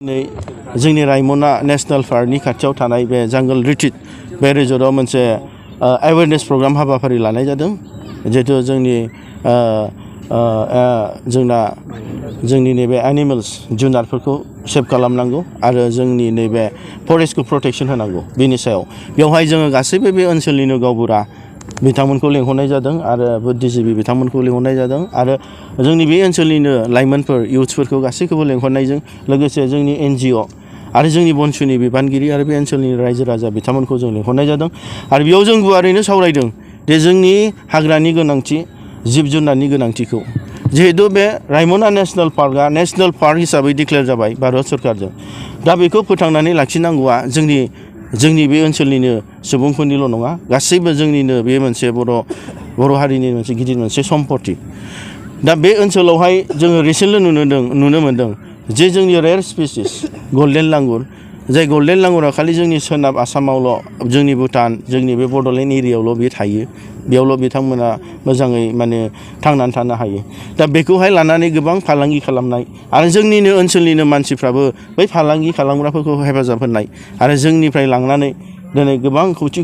जोंनि रायमना नेशनल पार्कनि खाथियाव थानाय बे जंगल रिट्रीट बे रिजर्टआव मोनसे एवेयरनेस प्रग्राम हाबाफारि लानाय जादों जिहेतु जोंनि नैबे एनिमेल्स जुनारफोरखौ सेभ खालामनांगौ आरो जोंनि नैबे फरेस्टखौ प्रोटेक्शन होनांगौ बेनि सायाव बेवहाय जोङो गासैबो बे ओनसोलनिनो गावबुरा बिथांमोनखौ लेंहरनाय जादों आरो बुद्धिजीबी बिथांमोनखौ लेंहरनाय जादों आरो जोंनि बे ओनसोलनिनो लाइमोनफोर इयुथ्सफोरखौ गासैखौबो लेंहरनायजों लोगोसे जोंनि एनजिअ आरो जोंनि बनसुनि बिबानगिरि आरो बे ओनसोलनि रायजो राजा बिथांमोनखौ जों लेंहरनाय जादों आरो बेयाव जों गुवारैनो सावरायदों जे जोंनि हाग्रानि गोनांथि जिब जुनारनि गोनांथिखौ जिहेतु बे रायमना नेशनल पार्कआ नेशनल पार्क हिसाबै डिक्लेयार जाबाय भारत सरकारजों दा बेखौ फोथांनानै लाखिनांगौआ जोंनि बे ओनसोलनिनो सुबुंफोरनिल' नङा गासैबो जोंनिनो बे मोनसे बर' हारिनि मोनसे गिदिर मोनसे सम्पति दा बे ओनसोलावहाय जोङो रिसेन्टलि नुनो मोन्दों जे जोंनि रेयार स्पिसिस गल्डेन लांगुर जाय गल्डेन लांगुरा खालि जोंनि सोनाब आसामावल' जोंनि भुटान जोंनि बे बड'लेण्ड एरियायावल' बे थायो बेयावल' बिथांमोना मोजाङै थांनानै थानो हायो दा बेखौहाय लानानै गोबां फालांगि खालामनाय आरो जोंनिनो ओनसोलनिनो मानसिफ्राबो बै फालांगि खालामग्राफोरखौ हेफाजाब होनाय आरो जोंनिफ्राय लांनानै दिनै गोबां खौथि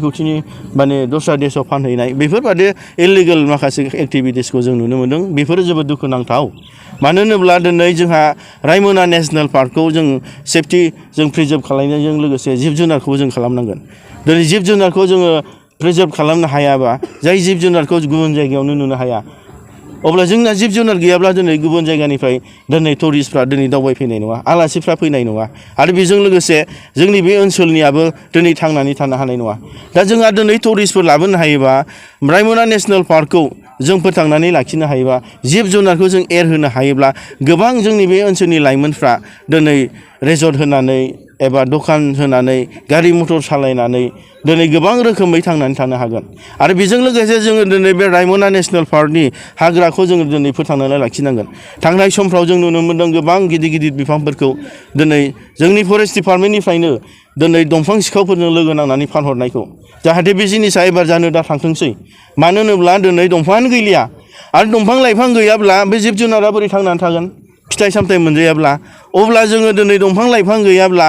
दस्रा देशआव फानहैनाय बेफोरबादि इलिगेल माखासे एक्टिभिटिसखौ जों नुनो मोन्दों बेफोरो जोबोद दुखुनांथाव मानो होनोब्ला दिनै जोंहा रायमना नेशनेल पार्कखौ जों सेफटि जों प्रिजार्भ खालामनायजों लोगोसे जिब जुनारखौबो जों खालामनांगोन दिनै जिब जुनारखौ जोङो प्रिजार्भ खालामनो हायाबा जाय जिब जुनारखौ गुबुन जायगायावनो नुनो हाया अब्ला जोंना जिब जुनार गैयाब्ला दिनै गुबुन जायगानिफ्राय दिनै टुरिस्टफ्रा दिनै दावबायफैनाय नङा आलासिफ्रा फैनाय नङा आरो बेजों लोगोसे जोंनि बे ओनसोलनियाबो दिनै थांनानै थानो हानाय नङा दा जोंहा दिनै टुरिस्टफोर लाबोनो हायोबा रायमना नेशनेल पार्कखौ जों फोथांनानै लाखिनो हायोबा जिब जुनारखौ जों एरहोनो हायोब्ला गोबां जोंनि बे ओनसोलनि लाइमोनफ्रा दिनै रेजर्ट होनानै एबा दखान होनानै गारि मटर सालायनानै दिनै गोबां रोखोमै थांनानै थानो हागोन आरो बेजों लोगोसे जोङो दिनै बे रायमना नेशनेल पार्कनि हाग्राखौ जोङो दिनै फोथांनानै लाखिनांगोन थांनाय समफ्राव जों नुनो मोन्दों गोबां गिदिर बिफांफोरखौ दिनै जोंनि फरेस्ट डिपार्टमेन्टनिफ्रायनो दिनै दंफां सिखावफोरजों लोगो नांनानै फानहरनायखौ जाहाथे बे जिनिसा एबार जानो दा थांथोंसै मानो होनोब्ला दिनै दंफाङानो गैलिया आरो दंफां लाइफां गैयाब्ला बे जिब जुनारा बोरै थांनानै थागोन फिथाइ सामथाइ मोनजायाब्ला अब्ला जोङो दिनै दंफां लाइफां गैयाब्ला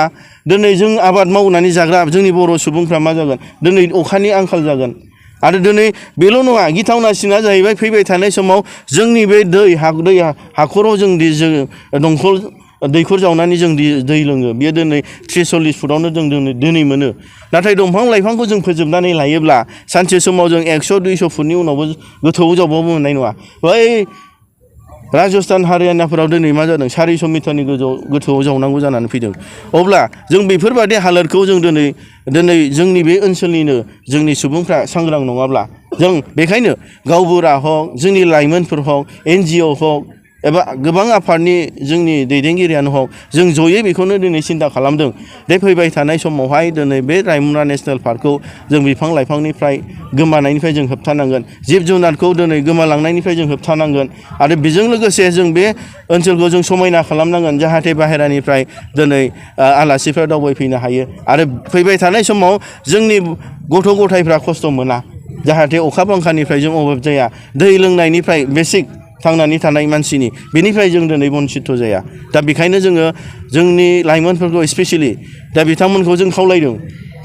दिनै जों आबाद मावनानै जाग्रा जोंनि बर' सुबुंफ्रा मा जागोन दिनै अखानि आंखाल जागोन आरो दिनै बेल' नङा गिथावनासिना जाहैबाय फैबाय थानाय समाव जोंनि बे हाखराव जों दंखल दैखर जावनानै जों दै लोङो बेयो दिनै 30-40 फुटावनो जों दिनै मोनो नाथाय दंफां लाइफांखौ जों फोजोबनानै लायोब्ला सानसे समाव जों 100-200 फुटनि उनावबो गोथौआव जावबाबो मोननाय नङा बै राजस्थान हारियानाफोराव दिनै मा जादों 400 मिटारनि गोथौआव जावनांगौ जानानै फैदों अब्ला जों बेफोरबादि हालोदखौ जों दिनै जोंनि बे ओनसोलनिनो जोंनि सुबुंफ्रा सांग्रां नङाब्ला जों बेखायनो गावबुरा हक जोंनि लाइमोनफोर हक एनजिअ हक एबा गोबां आफादनि जोंनि दैदेनगिरियानो हक जों जयै बेखौनो दिनै सिन्था खालामदों दे फैबाय थानाय समावहाय दिनै बे रायमना नेशनेल पार्कखौ जों बिफां लाइफांनिफ्राय गोमानायनिफ्राय जों होबथानांगोन जिब जुनारखौ दिनै गोमालांनायनिफ्राय जों होबथानांगोन आरो बेजों लोगोसे जों बे ओनसोलखौ जों समायना खालामनांगोन जाहाथे बाहेरानिफ्राय दिनै आलासिफ्रा दावबायफैनो हायो आरो फैबाय थानाय समाव जोंनि गथ' गथायफ्रा खस्थ' मोना जाहाथे अखा बांखानिफ्राय जों अभाब जाया दै लोंनायनिफ्राय बेसिक थांनानै थानाय मानसिनि बेनिफ्राय जों दिनै बन्सित जाया दा बेखायनो जोङो जोंनि लाइमोनफोरखौ स्पेसियेलि दा बिथांमोनखौ जों खावलायदों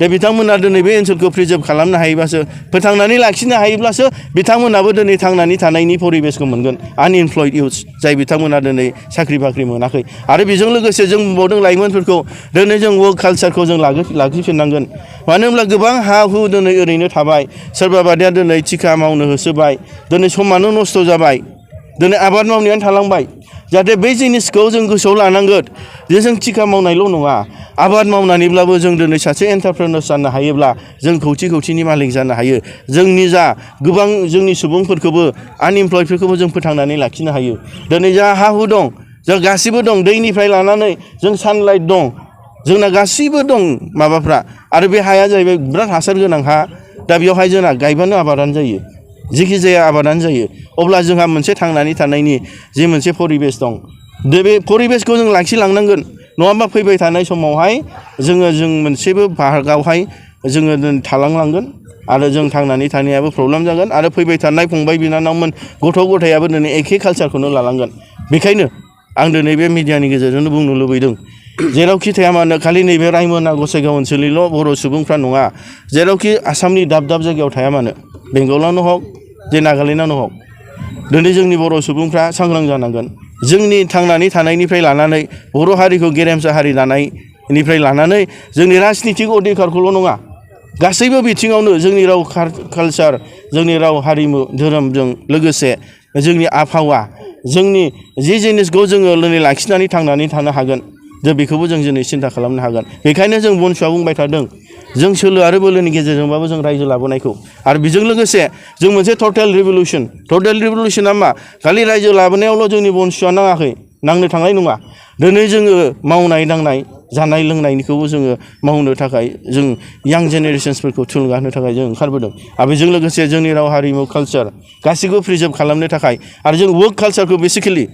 दा बिथांमोना दिनै बे ओनसोलखौ प्रिजार्भ खालामनो हायोबासो फोथांनानै लाखिनो हायोब्लासो बिथांमोनाबो दिनै थांनानै थानायनि परिबेसखौ मोनगोन आनइमप्लयड इउथ्स जाय बिथांमोना दिनै साख्रि बाख्रि मोनाखै आरो बेजों लोगोसे जों बुंबावदों लाइमोनफोरखौ दिनै जों वर्क कालसारखौ जों लाखिफिननांगोन मानो होनब्ला गोबां हा हु दिनै ओरैनो थाबाय सोरबा बादिया दिनै थिखा मावनो होसोबाय दिनै समानो नस्थ' जाबाय दिनै आबाद मावनायानो थालांबाय जाहाथे बै जिनिसखौ जों गोसोआव लानांगोन जे जों थिखा मावनायल' नङा आबाद मावनानैब्लाबो जों दिनै सासे एन्टारप्रेनर जानो हायोब्ला जों खौथिनि मालिक जानो हायो जोंनि जा गोबां जोंनि सुबुंफोरखौबो आनइमप्लयडफोरखौबो जों फोथांनानै लाखिनो हायो दिनै जा हा हु दं जों गासिबो दं दैनिफ्राय लानानै जों सानलाइट दं जोंना गासिबो दं माबाफ्रा आरो बे हाया जाहैबाय बिराद हासार गोनां हा दा बेवहाय जोंना गायबानो आबादानो जायो जिखि जाया आबादानो जायो अब्ला जोंहा मोनसे थांनानै थानायनि जे मोनसे परिबेस दं बे परिबेसखौ जों लाखिलांनांगोन नङाबा फैबाय थानाय समावहाय जों मोनसेबो भागावहाय जोङो थालांनांगोन आरो जों थांनानै थानायाबो प्रब्लेम जागोन आरो फैबाय थानाय फंबाय बिनानावमोन गथ' गथायाबो दिनै एखे कालसारखौनो लालांगोन बेखायनो आं दिनै बे मिडियानि गेजेरजोंनो बुंनो लुबैदों जेरावखि थाया मानो खालि नैबे रायमना गसाइगाव ओनसोलनिल' बर' सुबुंफ्रा नङा जेरावखि आसामनि दाब दाब जायगायाव थाया मानो बेंगलावनो हक जे नागालेण्डआवनो हक दिनै जोंनि बर' सुबुंफ्रा सांग्रां जानांगोन जोंनि थांनानै थानायनिफ्राय लानानै बर' हारिखौ गेरेमसा हारि दानायनिफ्राय लानानै जोंनि राजनितिक अधिकारखौल' नङा गासैबो बिथिङावनो जोंनि राव कालचार जोंनि राव हारिमु धोरोमजों लोगोसे जोंनि आबहावा जोंनि जि जिनिसखौ जोङो लाखिनानै थांनानै थानो हागोन जों बेखौबो जों दिनै सिन्था खालामनो हागोन बेखायनो जों बनसुआ बुंबाय थादों जों सोलो आरो बोलोनि गेजेरजोंबाबो जों रायजो लाबोनायखौ आरो बेजों लोगोसे जों मोनसे टटेल रिभलिउसना मा खालि रायजो लाबोनायावल' जोंनि बनसुआ नाङाखै नांनो थांनाय नङा दिनै जोङो मावनाय दांनाय जानाय लोंनायनिखौबो जोङो मावनो थाखाय जों यां जेनेरेशन्सफोरखौ थुलुंगा होनो थाखाय जों ओंखारबोदों आरो बेजों लोगोसे जोंनि राव हारिमु कालचार गासैखौबो प्रिजार्भ खालामनो थाखाय आरो जों वर्क कालचारखौ बेसिकेलि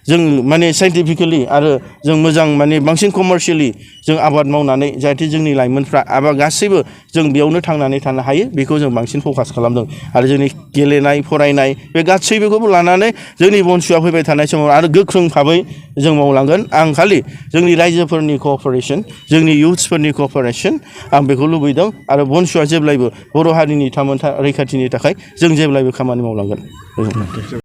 जों माने साइन्टिफिकेलि आरो जों मोजां माने बांसिन कमार्शियेलि जों आबाद मावनानै जाहाथे जोंनि लाइमोनफ्रा आबाद गासैबो जों बेयावनो थांनानै थानो हायो बेखौ जों बांसिन फकास खालामदों आरो जोंनि गेलेनाय फरायनाय बे गासैबोखौबो लानानै जोंनि बनसुआ फैबाय थानाय समाव आरो गोख्रों भाबै जों मावलांगोन आं खालि जोंनि रायजोफोरनि कअपारेसन जोंनि इयुथ्सफोरनि कअपारेसन आं बेखौ लुबैदों आरो बनसुआ जेब्लायबो बर' हारिनि थामोनथा रैखाथिनि थाखाय जों जेब्लायबो खामानि मावलांगोन।